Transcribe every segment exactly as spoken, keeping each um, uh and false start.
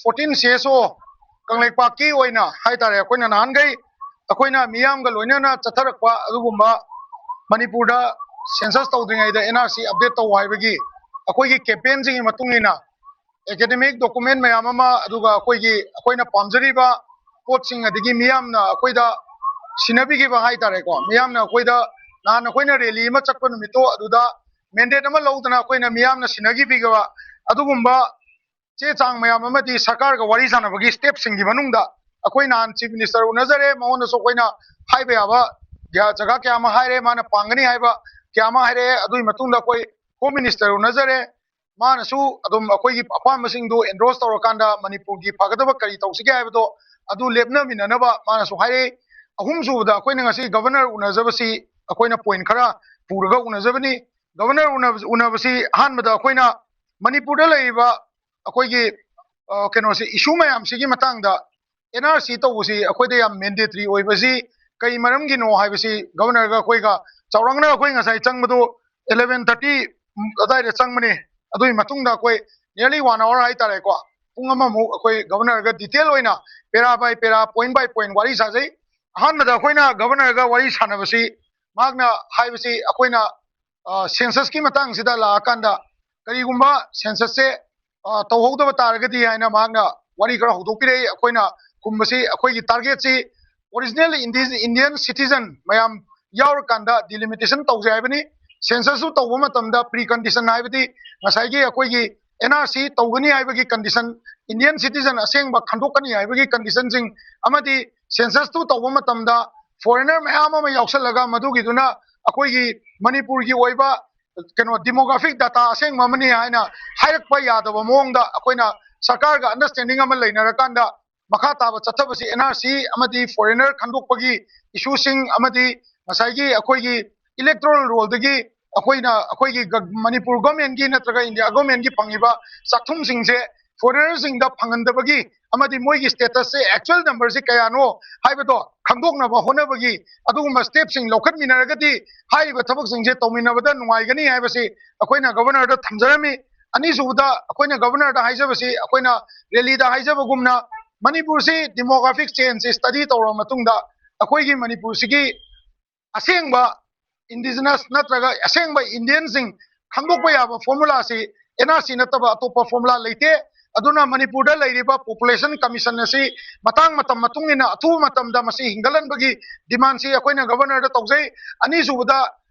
Fourteen C S ꯑꯣ ꯀꯪꯂꯩꯄꯥꯛꯀꯤ ꯑꯣꯏꯅ ꯍꯥꯏꯇꯥꯔꯦ, ꯑꯩꯈꯣꯏꯅ ꯅꯍꯥꯟꯈꯩ ꯑꯩꯈꯣꯏꯅ ꯃꯤꯌꯥꯝꯒ ꯂꯣꯏꯅꯅ ꯆꯠꯊꯔꯛꯄ ꯑꯗꯨꯒꯨꯝꯕ ꯃꯅꯤꯄꯨꯔꯗ ꯁꯦꯟꯁꯁ ꯇꯧꯗ꯭ꯔꯤꯉꯩꯗ ꯑꯦꯟ ꯑꯥꯔ ꯁꯤ ꯑꯞꯗꯦꯠ ꯇꯧ ꯍꯥꯏꯕꯒꯤ ꯑꯩꯈꯣꯏꯒꯤ ꯀꯦꯝꯄꯦꯟꯁꯤꯡꯒꯤ ꯃꯇꯨꯡ ꯏꯟꯅ ꯑꯦꯀꯥꯗꯦꯃꯤꯛ ꯗꯣꯀꯨꯃꯦꯟ ꯃꯌꯥꯝ ꯑꯃ, ꯑꯗꯨꯒ ꯑꯩꯈꯣꯏꯒꯤ, ꯑꯩꯈꯣꯏꯅ ꯄꯥꯝꯖꯔꯤꯕ ꯄꯣꯠꯁꯤꯡ, ꯑꯗꯒꯤ ꯃꯤꯌꯥꯝꯅ ꯑꯩꯈꯣꯏꯗ ꯁꯤꯟꯅꯕꯤꯈꯤꯕ ꯍꯥꯏꯇꯥꯔꯦꯀꯣ, ꯃꯤꯌꯥꯝꯅ ꯑꯩꯈꯣꯏꯗ, ꯅꯍꯥꯟ ꯑꯩꯈꯣꯏꯅ ꯔꯦꯂꯤ ꯑꯃ ꯆꯠꯄ ꯅꯨꯃꯤꯠꯇꯣ, ꯑꯗꯨꯗ ꯃꯦꯟꯗꯦꯠ ꯑꯃ ꯂꯧꯗꯅ ꯑꯩꯈꯣꯏꯅ ꯃꯤꯌꯥꯝꯅ ꯁꯤꯟꯅꯈꯤꯕꯤꯈꯤꯕ ꯑꯗꯨꯒꯨꯝꯕ ꯆꯦ ꯆꯥꯡ ꯃꯌꯥꯝ ꯑꯃꯗꯤ ꯁꯔꯀꯥꯔꯒ ꯋꯥꯔꯤ ꯁꯥꯟꯅꯕꯒꯤ ꯁ꯭ꯇꯦꯞꯁꯤꯡꯒꯤ ꯃꯅꯨꯡꯗ ꯑꯩꯈꯣꯏ ꯅꯍꯥꯟ ꯆꯤꯐ ꯃꯤꯅꯤꯁꯇꯔ ꯎꯅꯖꯔꯦ, ꯃꯉꯣꯟꯗꯁꯨ ꯑꯩꯈꯣꯏꯅ ꯍꯥꯏꯕ ꯌꯥꯕ ꯖꯒꯥ ꯀꯌꯥ ꯑꯃ ꯍꯥꯏꯔꯦ, ꯃꯥꯅ ꯄꯥꯡꯒꯅꯤ ꯍꯥꯏꯕ ꯀꯌꯥ ꯑꯃ ꯍꯥꯏꯔꯛꯑꯦ꯫ ꯑꯗꯨꯒꯤ ꯃꯇꯨꯡꯗ ꯑꯩꯈꯣꯏ ꯍꯣꯝ ꯃꯤꯅꯤꯁꯇꯔ ꯎꯅꯖꯔꯦ, ꯃꯥꯅꯁꯨ ꯑꯗꯨꯝ ꯑꯩꯈꯣꯏꯒꯤ ꯑꯄꯥꯝꯕꯁꯤꯡꯗꯨ ꯑꯦꯟꯗꯣꯔꯁ ꯇꯧꯔꯀꯥꯟꯗ ꯃꯅꯤꯄꯨꯔꯒꯤ ꯐꯒꯗꯕ ꯀꯔꯤ ꯇꯧꯁꯤꯒꯦ ꯍꯥꯏꯕꯗꯣ ꯑꯗꯨ ꯂꯦꯞꯅꯃꯤꯟꯅꯅꯕ ꯃꯥꯅꯁꯨ ꯍꯥꯏꯔꯛꯏ꯫ ꯑꯍꯨꯝꯁꯨꯕꯗ ꯑꯩꯈꯣꯏꯅ ꯉꯁꯤ ꯒꯕꯔꯅꯔ ꯎꯅꯖꯕꯁꯤ ꯑꯩꯈꯣꯏꯅ ꯄꯣꯏꯟ ꯈꯔ ꯄꯨꯔꯒ ꯎꯅꯖꯕꯅꯤ꯫ ꯒꯕꯔꯅꯔ ꯎꯅꯕ-, ꯎꯅꯕꯁꯤ ꯑꯍꯥꯟꯕꯗ ꯑꯩꯈꯣꯏꯅ ꯃꯅꯤꯄꯨꯔꯗ ꯂꯩꯔꯤꯕ ꯑꯩꯈꯣꯏꯒꯤ, ꯑ, ꯀꯩꯅꯣꯁꯤ, ꯏꯁꯨ ꯃꯌꯥꯝꯁꯤꯒꯤ ꯃꯇꯥꯡꯗ ꯑꯦꯟ ꯑꯥꯔ ꯁꯤ ꯇꯧꯕꯁꯤ ꯑꯩꯈꯣꯏꯗ ꯌꯥꯝ ꯃꯦꯟꯗꯦꯇꯔꯤ ꯑꯣꯏꯕꯁꯤ ꯀꯩ ꯃꯔꯝꯒꯤꯅꯣ ꯍꯥꯏꯕꯁꯤ ꯒꯕꯔꯅꯔꯒ ꯑꯩꯈꯣꯏꯒ ꯆꯥꯎꯔꯥꯛꯅ ꯑꯩꯈꯣꯏ ꯉꯁꯥꯏ ꯆꯪꯕꯗꯨ ꯑꯦꯂꯚꯦꯟ ꯊꯥꯔꯇꯤ ꯑꯗꯨꯋꯥꯏꯗ ꯆꯪꯕꯅꯤ꯫ ꯑꯗꯨꯒꯤ ꯃꯇꯨꯡꯗ ꯑꯩꯈꯣꯏ nearly one hour ꯍꯥꯏꯇꯥꯔꯦꯀꯣ, ꯄꯨꯡ ꯑꯃꯃꯨꯛ ꯑꯩꯈꯣꯏ ꯒꯕꯔꯅꯔꯒ ꯗꯤꯇꯦꯜ ꯑꯣꯏꯅ ꯄꯦꯔꯥ ꯕꯥꯏ ꯄꯦꯔꯥ, ꯄꯣꯏꯟ ꯕꯥꯏ ꯄꯣꯏꯟ ꯋꯥꯔꯤ ꯁꯥꯖꯩ꯫ ꯑꯍꯥꯟꯕꯗ ꯑꯩꯈꯣꯏꯅ ꯒꯕꯔꯅꯔꯒ ꯋꯥꯔꯤ ꯁꯥꯟꯅꯕꯁꯤ ꯃꯍꯥꯛꯅ ꯍꯥꯏꯕꯁꯤ ꯑꯩꯈꯣꯏꯅ, ꯑ, ꯁꯦꯟꯁꯁꯀꯤ ꯃꯇꯥꯡꯁꯤꯗ ꯂꯥꯛꯑꯀꯥꯟꯗ ꯀꯔꯤꯒꯨꯝꯕ ꯁꯦꯟꯁꯁꯁꯦ, ꯑ, ꯇꯧꯍꯧꯗꯕ ꯇꯥꯔꯒꯗꯤ ꯍꯥꯏꯅ ꯃꯍꯥꯛꯅ ꯋꯥꯔꯤ ꯈꯔ ꯍꯧꯗꯣꯛꯄꯤꯔꯛꯏ꯫ ꯑꯩꯈꯣꯏꯅ ꯈꯨꯝꯕꯁꯤ ꯑꯩꯈꯣꯏꯒꯤ ꯇꯥꯔꯒꯦꯠꯁꯤ ꯑꯣꯔꯤꯖꯤꯅꯦꯜ ꯏꯟꯗꯤ-, ꯏꯟꯗꯤꯌꯟ ꯁꯤꯇꯤꯖꯟ ꯃꯌꯥꯝ ꯌꯥꯎꯔꯀꯥꯟꯗ ꯗꯤꯂꯤꯃꯤꯇꯦꯁꯟ ꯇꯧꯁꯦ ꯍꯥꯏꯕꯅꯤ꯫ ꯁꯦꯟꯁꯁꯁꯨ ꯇꯧꯕ ꯃꯇꯝꯗ ꯄ꯭ꯔꯤ ꯀꯟꯗꯤꯁꯟ ꯍꯥꯏꯕꯗꯤ ꯉꯁꯥꯏꯒꯤ ꯑꯩꯈꯣꯏꯒꯤ ꯑꯦꯟ ꯑꯥꯔ ꯁꯤ ꯇꯧꯒꯅꯤ ꯍꯥꯏꯕꯒꯤ ꯀꯟꯗꯤꯁꯟ, ꯏꯟꯗꯤꯌꯟ ꯁꯤꯇꯤꯖꯟ ꯑꯁꯦꯡꯕ ꯈꯟꯗꯣꯛꯀꯅꯤ ꯍꯥꯏꯕꯒꯤ ꯀꯟꯗꯤꯁꯟꯁꯤꯡ, ꯑꯃꯗꯤ ꯁꯦꯟꯁꯁꯇꯨ ꯇꯧꯕ ꯃꯇꯝꯗ ꯐꯣꯔꯦꯅꯔ ꯃꯌꯥꯝ ꯑꯃ ꯌꯥꯎꯁꯜꯂꯒ ꯃꯗꯨꯒꯤꯗꯨꯅ ꯑꯩꯈꯣꯏꯒꯤ ꯃꯅꯤꯄꯨꯔꯒꯤ ꯑꯣꯏꯕ ꯀꯩꯅꯣ ꯗꯤꯃꯣꯒ꯭ꯔꯥꯐꯤꯛ ꯗꯥꯇꯥ ꯑꯁꯦꯡꯕ ꯑꯃꯅꯤ ꯍꯥꯏꯅ ꯍꯥꯏꯔꯛꯄ ꯌꯥꯗꯕ ꯃꯑꯣꯡꯗ ꯑꯩꯈꯣꯏꯅ ꯁꯔꯀꯥꯔꯒ ꯑꯟꯗꯔꯁꯇꯦꯟꯗꯤꯡ ꯑꯃ ꯂꯩꯅꯔꯀꯥꯟꯗ ꯃꯈꯥ ꯇꯥꯕ ꯆꯠꯊꯕꯁꯤ ꯑꯦꯟ ꯑꯥꯔ ꯁꯤ ꯑꯃꯗꯤ ꯐꯣꯔꯦꯅꯔ ꯈꯟꯗꯣꯛꯄꯒꯤ ꯏꯁꯨꯁꯤꯡ ꯑꯃꯗꯤ ꯉꯁꯥꯏꯒꯤ ꯑꯩꯈꯣꯏꯒꯤ ꯏꯂꯦꯛꯇꯣꯔꯦꯜ ꯔꯣꯜꯗꯒꯤ ꯑꯩꯈꯣꯏꯅ ꯑꯩꯈꯣꯏꯒꯤ ꯒ-, ꯃꯅꯤꯄꯨꯔ ꯒꯣꯔꯃꯦꯟꯒꯤ ꯅꯠꯇ꯭ꯔꯒ ꯏꯟꯗꯤꯌꯥ ꯒꯣꯔꯃꯦꯟꯒꯤ ꯐꯪꯉꯤꯕ ꯆꯥꯛꯊꯨꯝꯁꯤꯡꯁꯦ ꯐꯣꯔꯦꯅꯔꯁꯤꯡꯗ ꯐꯪꯍꯟꯗꯕꯒꯤ ꯑꯃꯗꯤ ꯃꯣꯏꯒꯤ ꯁ꯭ꯇꯦꯇꯁꯁꯦ ꯑꯦꯛꯆꯨꯋꯦꯜ ꯅꯝꯕꯔꯁꯦ ꯀꯌꯥꯅꯣ ꯍꯥꯏꯕꯗꯣ ꯈꯪꯗꯣꯛꯅꯕ ꯍꯣꯠꯅꯕꯒꯤ ꯑꯗꯨꯒꯨꯝꯕ ꯁ꯭ꯇꯦꯞꯁꯤꯡ ꯂꯧꯈꯠꯃꯤꯟꯅꯔꯒꯗꯤ ꯍꯥꯏꯔꯤꯕ ꯊꯕꯛꯁꯤꯡꯁꯦ ꯇꯧꯃꯤꯟꯅꯕꯗ ꯅꯨꯡꯉꯥꯏꯒꯅꯤ ꯍꯥꯏꯕꯁꯤ ꯑꯩꯈꯣꯏꯅ ꯒꯕꯔꯅꯔꯗ ꯊꯝꯖꯔꯝꯃꯤ꯫ ꯑꯅꯤꯁꯨꯕꯗ ꯑꯩꯈꯣꯏꯅ ꯒꯕꯔꯅꯔꯗ ꯍꯥꯏꯖꯕꯁꯤ, ꯑꯩꯈꯣꯏꯅ ꯔꯦꯂꯤꯗ ꯍꯥꯏꯖꯕꯒꯨꯝꯅ, ꯃꯅꯤꯄꯨꯔꯁꯤ demographic change study ꯇꯧꯔꯕ ꯃꯇꯨꯡꯗ ꯑꯩꯈꯣꯏꯒꯤ ꯃꯅꯤꯄꯨꯔꯁꯤꯒꯤ ꯑꯁꯦꯡꯕ indigenous ꯅꯠꯇ꯭ꯔꯒ ꯑꯁꯦꯡꯕ ꯏꯟꯗꯤꯌꯟꯁꯤꯡ ꯈꯪꯗꯣꯛꯄ ꯌꯥꯕ ꯐꯣꯔꯃꯨꯂꯥꯁꯤ ꯑꯦꯟ ꯑꯥꯔ ꯁꯤ ꯅꯠꯇꯕ ꯑꯇꯣꯞꯄ ꯐꯣꯔꯃꯨꯂꯥ ꯂꯩꯇꯦ꯫ ꯑꯗꯨꯅ ꯃꯅꯤꯄꯨꯔꯗ ꯂꯩꯔꯤꯕ population commission ꯑꯁꯤ ꯃꯇꯥꯡ ꯃꯇꯝ ꯃꯇꯨꯡ ꯏꯟꯅ ꯑꯊꯨꯕ ꯃꯇꯝꯗ ꯃꯁꯤ ꯍꯤꯡꯒꯠꯍꯟꯕꯒꯤ demandꯁꯤ ꯑꯩꯈꯣꯏꯅ ꯒꯕꯔꯅꯔꯗ ꯇꯧꯖꯩ꯫ ꯑꯅꯤꯁꯨꯕꯗ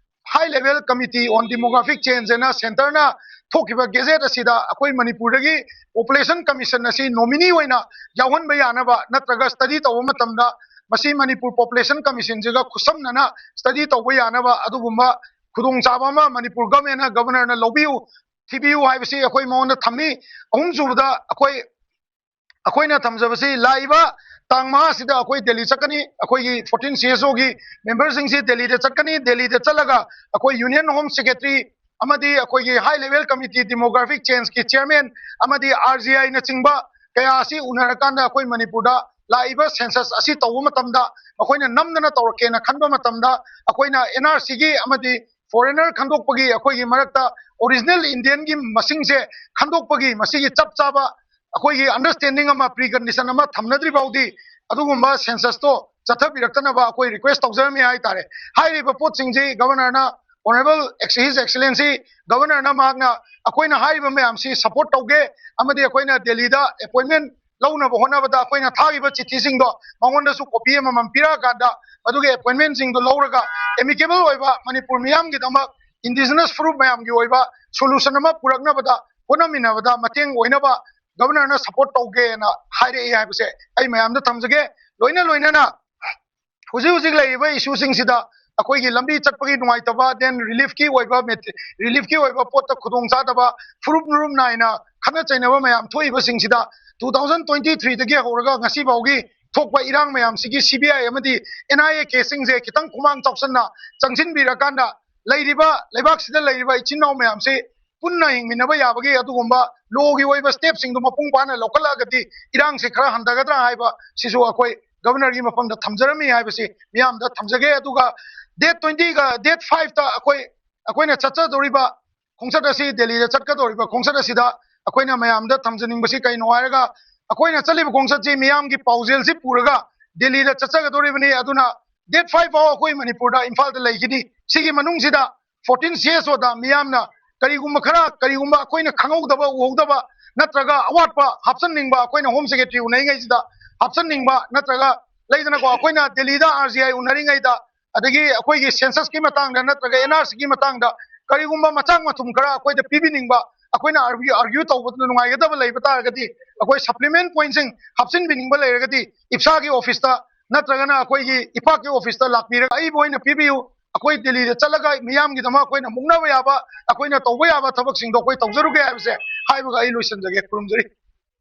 High Level Committee on Demographic Change ꯍꯥꯏꯅ centreꯅ ꯊꯣꯛꯈꯤꯕ gazette ꯑꯁꯤꯗ ꯑꯩꯈꯣꯏ ꯃꯅꯤꯄꯨꯔꯗꯒꯤ population commission ꯑꯁꯤ nominee ꯑꯣꯏꯅ ꯌꯥꯎꯍꯟꯕ ꯌꯥꯅꯕ ꯅꯠꯇ꯭ꯔꯒ study ꯇꯧꯕ ꯃꯇꯝꯗ ꯃꯁꯤ ꯃꯅꯤꯄꯨꯔ population commissionꯁꯤꯒ ꯈꯨꯠꯁꯝꯅꯅ study ꯇꯧꯕ ꯌꯥꯅꯕ ꯑꯗꯨꯒꯨꯝꯕ ꯈꯨꯗꯣꯡꯆꯥꯕ ꯑꯃ ꯃꯅꯤꯄꯨꯔ governmentꯅ, governorꯅ ꯂꯧꯕꯤꯌꯨ, ꯊꯤꯕꯤꯌꯨ ꯍꯥꯏꯕꯁꯤ ꯑꯩꯈꯣꯏ ꯃꯉꯣꯟꯗ ꯊꯝꯃꯤ꯫ ꯑꯍꯨꯝꯁꯨꯕꯗ ꯑꯩꯈꯣꯏ ꯑꯩꯈꯣꯏꯅ ꯊꯝꯖꯕꯁꯤ ꯂꯥꯛꯏꯕ ꯇꯥꯡ ꯃꯉꯥꯁꯤꯗ ꯑꯩꯈꯣꯏ ꯗꯦꯜꯂꯤ ꯆꯠꯀꯅꯤ꯫ ꯑꯩꯈꯣꯏꯒꯤ fourteen C S Oꯒꯤ memberꯁꯤꯡꯁꯤ ꯗꯦꯜꯂꯤꯗ ꯆꯠꯀꯅꯤ꯫ ꯗꯦꯜꯂꯤꯗ ꯆꯠꯂꯒ ꯑꯩꯈꯣꯏ Union Home Secretary ꯑꯃꯗꯤ ꯑꯩꯈꯣꯏꯒꯤ High Level Committee Demographic Changeꯀꯤ chairman ꯑꯃꯗꯤ R G Iꯅꯆꯤꯡꯕ ꯀꯌꯥ ꯑꯁꯤ ꯎꯅꯔꯀꯥꯟꯗ ꯑꯩꯈꯣꯏ ꯃꯅꯤꯄꯨꯔꯗ ꯂꯥꯛꯏꯕ census ꯑꯁꯤ ꯇꯧꯕ ꯃꯇꯝꯗ ꯑꯩꯈꯣꯏꯅ ꯅꯝꯗꯅ ꯇꯧꯔꯛꯀꯦꯅ ꯈꯟꯕ ꯃꯇꯝꯗ ꯑꯩꯈꯣꯏꯅ N R Cꯒꯤ ꯑꯃꯗꯤ foreigner ꯈꯟꯗꯣꯛꯄꯒꯤ ꯑꯩꯈꯣꯏꯒꯤ ꯃꯔꯛꯇ original Indianꯒꯤ ꯃꯁꯤꯡꯁꯦ ꯈꯟꯗꯣꯛꯄꯒꯤ ꯃꯁꯤꯒꯤ ꯆꯞ ꯆꯥꯕ ꯑꯩꯈꯣꯏꯒꯤ understanding ꯑꯃ, precondition ꯑꯃ ꯊꯝꯅꯗ꯭ꯔꯤ ꯐꯥꯎꯗꯤ ꯑꯗꯨꯒꯨꯝꯕ censusꯇꯣ ꯆꯠꯊꯕꯤꯔꯛꯇꯅꯕ ꯑꯩꯈꯣꯏ request ꯇꯧꯖꯔꯝꯃꯤ ꯍꯥꯏꯇꯥꯔꯦ꯫ ꯍꯥꯏꯔꯤꯕ ꯄꯣꯠꯁꯤꯡꯁꯤ governorꯅ, honourable His Excellency governorꯅ ꯃꯍꯥꯛꯅ ꯑꯩꯈꯣꯏꯅ ꯍꯥꯏꯔꯤꯕ ꯃꯌꯥꯝꯁꯤ support ꯇꯧꯒꯦ ꯑꯃꯗꯤ ꯑꯩꯈꯣꯏꯅ ꯗꯦꯜꯂꯤꯗ appointment ꯂꯧꯅꯕ ꯍꯣꯠꯅꯕꯗ ꯑꯩꯈꯣꯏꯅ ꯊꯥꯈꯤꯕ ꯆꯤꯊꯤꯁꯤꯡꯗꯣ ꯃꯉꯣꯟꯗꯁꯨ copy ꯑꯃꯃꯝ ꯄꯤꯔꯛꯑꯀꯥꯟꯗ ꯃꯗꯨꯒꯤ appointmentꯁꯤꯡꯗꯣ ꯂꯧꯔꯒ amicable ꯑꯣꯏꯕ ꯃꯅꯤꯄꯨꯔ ꯃꯤꯌꯥꯝꯒꯤꯗꯃꯛ indigenous ꯐꯨꯔꯨꯞ ꯃꯌꯥꯝꯒꯤ ꯑꯣꯏꯕ solution ꯑꯃ ꯄꯨꯔꯛꯅꯕꯗ ꯍꯣꯠꯅꯃꯤꯟꯅꯕꯗ ꯃꯇꯦꯡ ꯑꯣꯏꯅꯕ governorꯅ support ꯇꯧꯒꯦꯅ ꯍꯥꯏꯔꯛꯏ ꯍꯥꯏꯕꯁꯦ ꯑꯩ ꯃꯌꯥꯝꯗ ꯊꯝꯖꯒꯦ꯫ ꯂꯣꯏꯅ ꯂꯣꯏꯅꯅ ꯍꯧꯖꯤꯛ ꯍꯧꯖꯤꯛ ꯂꯩꯔꯤꯕ issueꯁꯤꯡꯁꯤꯗ ꯑꯩꯈꯣꯏꯒꯤ ꯂꯝꯕꯤ ꯆꯠꯄꯒꯤ ꯅꯨꯡꯉꯥꯏꯇꯕ, then reliefꯀꯤ ꯑꯣꯏꯕ ꯃꯦꯇ-, reliefꯀꯤ ꯑꯣꯏꯕ ꯄꯣꯠꯇ ꯈꯨꯗꯣꯡꯆꯥꯗꯕ, ꯐꯨꯔꯨꯞ ꯅꯨꯔꯨꯞ ꯅꯥꯏꯅ ꯈꯠꯅ ꯆꯩꯅꯕ ꯃꯌꯥꯝ ꯊꯣꯛꯏꯕꯁꯤꯡꯁꯤꯗ two thousand twenty threeꯗꯒꯤ ꯍꯧꯔꯒ ꯉꯁꯤ ꯐꯥꯎꯒꯤ ꯊꯣꯛꯄ ꯏꯔꯥꯡ ꯃꯌꯥꯝꯁꯤꯒꯤ C B I ꯑꯃꯗꯤ N I A caseꯁꯤꯡꯁꯦ ꯈꯤꯇꯪ ꯈꯨꯃꯥꯡ ꯆꯥꯎꯁꯟꯅ ꯆꯪꯁꯤꯟꯕꯤꯔꯀꯥꯟꯗ ꯂꯩꯔꯤꯕ, ꯂꯩꯕꯥꯛꯁꯤꯗ ꯂꯩꯔꯤꯕ ꯏꯆꯤꯟ ꯏꯅꯥꯎ ꯃꯌꯥꯝꯁꯤ ꯄꯨꯟꯅ ꯍꯤꯡꯃꯤꯟꯅꯕ ꯌꯥꯕꯒꯤ ꯑꯗꯨꯒꯨꯝꯕ lawꯒꯤ ꯑꯣꯏꯕ stepꯁꯤꯡꯗꯣ ꯃꯄꯨꯡ ꯐꯥꯅ ꯂꯧꯈꯠꯂꯛꯑꯒꯗꯤ ꯏꯔꯥꯡꯁꯦ ꯈꯔ ꯍꯟꯊꯒꯗ꯭ꯔꯥ ꯍꯥꯏꯕ ꯁꯤꯁꯨ ꯑꯩꯈꯣꯏ governorꯒꯤ ꯃꯐꯝꯗ ꯊꯝꯖꯔꯝꯃꯤ ꯍꯥꯏꯕꯁꯤ ꯃꯤꯌꯥꯝꯗ ꯊꯝꯖꯒꯦ꯫ ꯑꯗꯨꯒ date twentyꯒ date fiveꯇ ꯑꯩꯈꯣꯏ, ꯑꯩꯈꯣꯏꯅ ꯆꯠꯆꯗꯧꯔꯤꯕ ꯈꯣꯡꯆꯠ ꯑꯁꯤ, ꯗꯦꯜꯂꯤꯗ ꯆꯠꯀꯗꯧꯔꯤꯕ ꯈꯣꯡꯆꯠ ꯑꯁꯤꯗ ꯑꯩꯈꯣꯏꯅ ꯃꯌꯥꯝꯗ ꯊꯝꯖꯅꯤꯡꯕꯁꯤ ꯀꯩꯅꯣ ꯍꯥꯏꯔꯒ, ꯑꯩꯈꯣꯏꯅ ꯆꯠꯂꯤꯕ ꯈꯣꯡꯆꯠꯁꯤ ꯃꯤꯌꯥꯝꯒꯤ ꯄꯥꯎꯖꯦꯜꯁꯤ ꯄꯨꯔꯒ ꯗꯦꯜꯂꯤꯗ ꯆꯠꯆꯒꯗꯧꯔꯤꯕꯅꯤ꯫ ꯑꯗꯨꯅ ꯗꯦꯠ ꯐꯥꯏꯚ ꯐꯥꯎ ꯑꯩꯈꯣꯏ ꯃꯅꯤꯄꯨꯔꯗ, ꯏꯝꯐꯥꯜꯗ ꯂꯩꯈꯤꯅꯤ꯫ ꯁꯤꯒꯤ ꯃꯅꯨꯡꯁꯤꯗ ꯐꯣꯔꯇꯤꯟ ꯁꯤ ꯑꯦꯁ ꯑꯣꯗ ꯃꯤꯌꯥꯝꯅ ꯀꯔꯤꯒꯨꯝꯕ ꯈꯔ, ꯀꯔꯤꯒꯨꯝꯕ ꯑꯩꯈꯣꯏꯅ ꯈꯪꯍꯧꯗꯕ, ꯎꯍꯧꯗꯕ, ꯅꯠꯇ꯭ꯔꯒ ꯑꯋꯥꯠꯄ ꯍꯥꯞꯆꯟꯅꯤꯡꯕ, ꯑꯩꯈꯣꯏꯅ ꯍꯣꯝ ꯁꯦꯀ꯭ꯔꯦꯇꯔꯤ ꯎꯅꯔꯤꯉꯩꯁꯤꯗ ꯍꯥꯞꯆꯟꯅꯤꯡꯕ, ꯅꯠꯇ꯭ꯔꯒ ꯂꯩꯗꯅꯀꯣ, ꯑꯩꯈꯣꯏꯅ ꯗꯦꯜꯂꯤꯗ ꯑꯥꯔ ꯖꯤ ꯑꯥꯏ ꯎꯅꯔꯤꯉꯩꯗ, ꯑꯗꯒꯤ ꯑꯩꯈꯣꯏꯒꯤ ꯁꯦꯟꯁꯁꯀꯤ ꯃꯇꯥꯡꯗ ꯅꯠꯇ꯭ꯔꯒ ꯑꯦꯟ ꯑꯥꯔ ꯁꯤꯒꯤ ꯃꯇꯥꯡꯗ ꯀꯔꯤꯒꯨꯝꯕ ꯃꯆꯥꯛ ꯃꯊꯨꯝ ꯈꯔ ꯑꯩꯈꯣꯏꯗ ꯄꯤꯕꯤꯅꯤꯡꯕ, ꯑꯩꯈꯣꯏꯅ ꯑꯥꯔꯒ꯭ꯌꯨ, ꯑꯥꯔꯒ꯭ꯌꯨ ꯇꯧꯕꯗ ꯅꯨꯡꯉꯥꯏꯒꯗꯕ ꯂꯩꯕ ꯇꯥꯔꯒꯗꯤ, ꯑꯩꯈꯣꯏ ꯁꯄ꯭ꯂꯤꯃꯦꯟ ꯄꯣꯏꯟꯁꯤꯡ ꯍꯥꯞꯆꯤꯟꯕꯤꯅꯤꯡꯕ ꯂꯩꯔꯒꯗꯤ, ꯏꯞꯁꯥꯒꯤ ꯑꯣꯐꯤꯁꯇ ꯅꯠꯇ꯭ꯔꯒꯅ ꯑꯩꯈꯣꯏꯒꯤ ꯏꯄꯥꯛꯀꯤ ꯑꯣꯐꯤꯁꯇ ꯂꯥꯛꯄꯤꯔꯒ ꯑꯏꯕ ꯑꯣꯏꯅ ꯄꯤꯕꯤꯌꯨ꯫ ꯑꯩꯈꯣꯏ ꯗꯦꯜꯂꯤꯗ ꯆꯠꯂꯒ ꯃꯤꯌꯥꯝꯒꯤꯗꯃꯛ ꯑꯩꯈꯣꯏꯅ ꯃꯨꯛꯅꯕ ꯌꯥꯕ, ꯑꯩꯈꯣꯏꯅ ꯇꯧꯕ ꯌꯥꯕ ꯊꯕꯛꯁꯤꯡꯗꯣ ꯑꯩꯈꯣꯏ ꯇꯧꯖꯔꯨꯒꯦ ꯍꯥꯏꯕꯁꯦ ꯍꯥꯏꯕꯒ ꯑꯩ ꯂꯣꯏꯁꯤꯟꯖꯒꯦ꯫ ꯈꯨꯔꯨꯝꯖꯔꯤ꯫